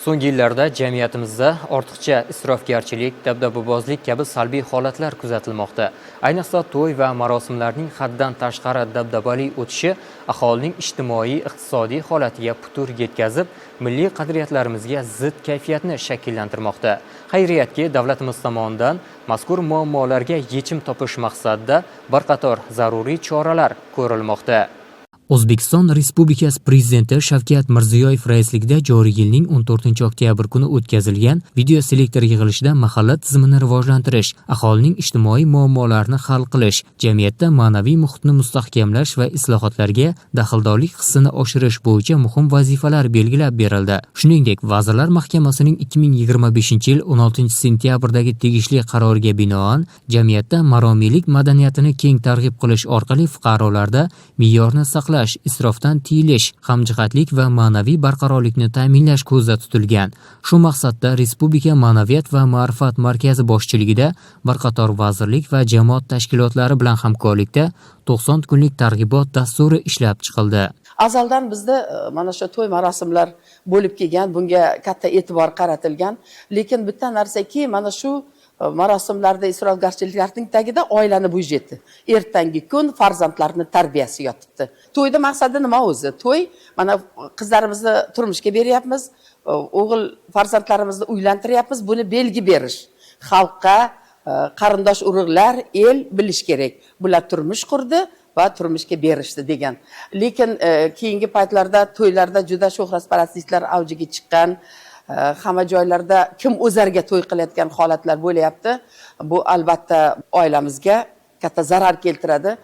So'nggi yillarda jamiyatimizda ortiqcha isrofgarchilik, dabdababozlik kabi salbiy holatlar kuzatilmoqda. Ayniqsa, to'y va marosimlarning haddan tashqari dabdabali o'tishi aholining ijtimoiy, iqtisodiy holatiga putur yetkazib, milliy qadriyatlarimizga zid kayfiyatni shakllantirmoqda. Xayriyatki, davlatimiz tomonidan mazkur muammolarga yechim topish maqsadida bir qator zaruriy choralar ko'rilmoqda. O'zbekiston Respublikasi Prezidenti Shavkat Mirziyoyev raisligida joriy yilning 14 oktyabr kuni o'tkazilgan video selektor yig'ilishida mahalla tizimini rivojlantirish, aholining ijtimoiy muammolarini hal qilish, jamiyatda ma'naviy muhitni mustahkamlash va islohotlarga daxldorlik hissini oshirish bo'yicha muhim vazifalar belgilab berildi. Shuningdek, Vazirlar Mahkamasining 2025 yil 16 sentyabrdagi tegishli qaroriga binoan jamiyatda maromiylik madaniyatini keng targ'ib qilish orqali fuqarolarda me'yorni saqlash, isrofdan tiyilish, hamjihatlik va ma'naviy barqarorlikni ta'minlash ko'zda tutilgan. Shu maqsadda Respublika ma'naviyat va ma'rifat markazi boshchiligida bir qator vazirlik va jamoat tashkilotlari bilan hamkorlikda 90 kunlik targ'ibot dasturi ishlab chiqildi. Azaldan bizda mana shu to'y marosimlar bo'lib kelgan, bunga katta e'tibor qaratilgan. Lekin bitta narsaki, mana shu marosimlarda isrofgarchiliklarning tagida oilani byudjeti, ertangi kun farzandlarni tarbiyasi yotibdi. To'yni maqsadi nima o'zi? To'y, mana qizlarimizni turmushga beryapmiz, o'g'il farzandlarimizni uylantiryapmiz. Buni belgi berish xalqqa, qarindosh urug'lar, el bilish kerak, bular turmush qurdi va turmushga berishdi degan. Lekin keyingi paytlarda to'ylarda juda shuhratparastliklar avjiga chiqqan, hamma joylarda kim o'zarga to'y qilayotgan holatlar bo'lyapti. Bu albatta oilamizga katta zarar keltiradi.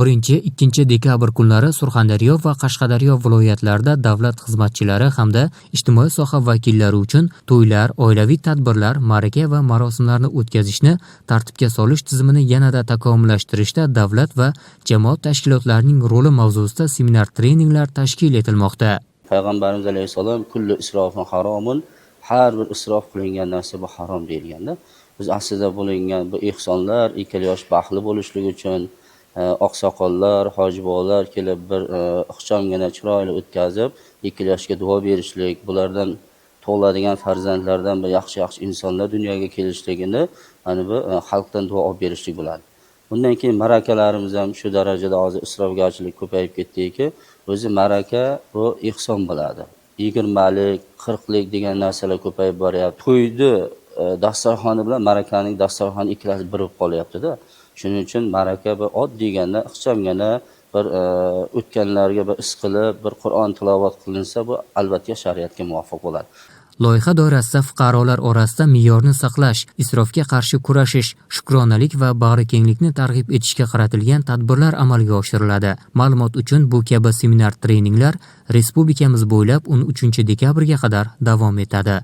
1-2 dekabr kunlari Surxondaryo va Qashqadaryo viloyatlarida davlat xizmatchilari hamda ijtimoiy soha vakillari uchun to'ylar, oilaviy tadbirlar, ma'raka va marosimlarni o'tkazishni tartibga solish tizimini yanada takomillashtirishda davlat va jamoat tashkilotlarining roli mavzusida seminar treninglar tashkil etilmoqda. Payg'ambarimiz alayhissalom: "Kullu isrofin haromun", har bir isrof qilingan narsa bu harom deyilganda. Biz aslida bo'lingan bu ehsonlar ikkala yosh baxtli bo'lishlik uchun, oqsoqollar, hoji bobolar kelib bir ixchamgina chiroyli o'tkazib, ikkala yoshga duo berishlik, bulardan tug'iladigan farzandlardan bir yaxshi yaxshi insonlar dunyoga kelishligini, mana bu xalqdan duo olib berishlik bo'ladi. Bundan keyin ma'rakalarimiz ham shu darajada hozir isrofgarchilik ko'payib ketdiki, o'zi ma'raka bu ehson bo'ladi. 20lik, 40lik degan narsalar ko'payib boryapti. To'yni dasturxoni bilan ma'rakaning dasturxoni ikkalasi bir bo'lib qolyaptida. Shuning uchun ma'raka bir oddiygina, ixchamgina bir o'tganlarga bir iz qilib, bir Qur'on tilovat qilinsa, bu albatta shariatga muvofiq bo'ladi. Loyiha doirasida fuqarolar orasida me'yorni saqlash, isrofga qarshi kurashish, shukronalik va bag'rikenglikni targ'ib etishga qaratilgan tadbirlar amalga oshiriladi. Ma'lumot uchun, bu kabi seminar treninglar respublikamiz bo'ylab 13 dekabrga qadar davom etadi.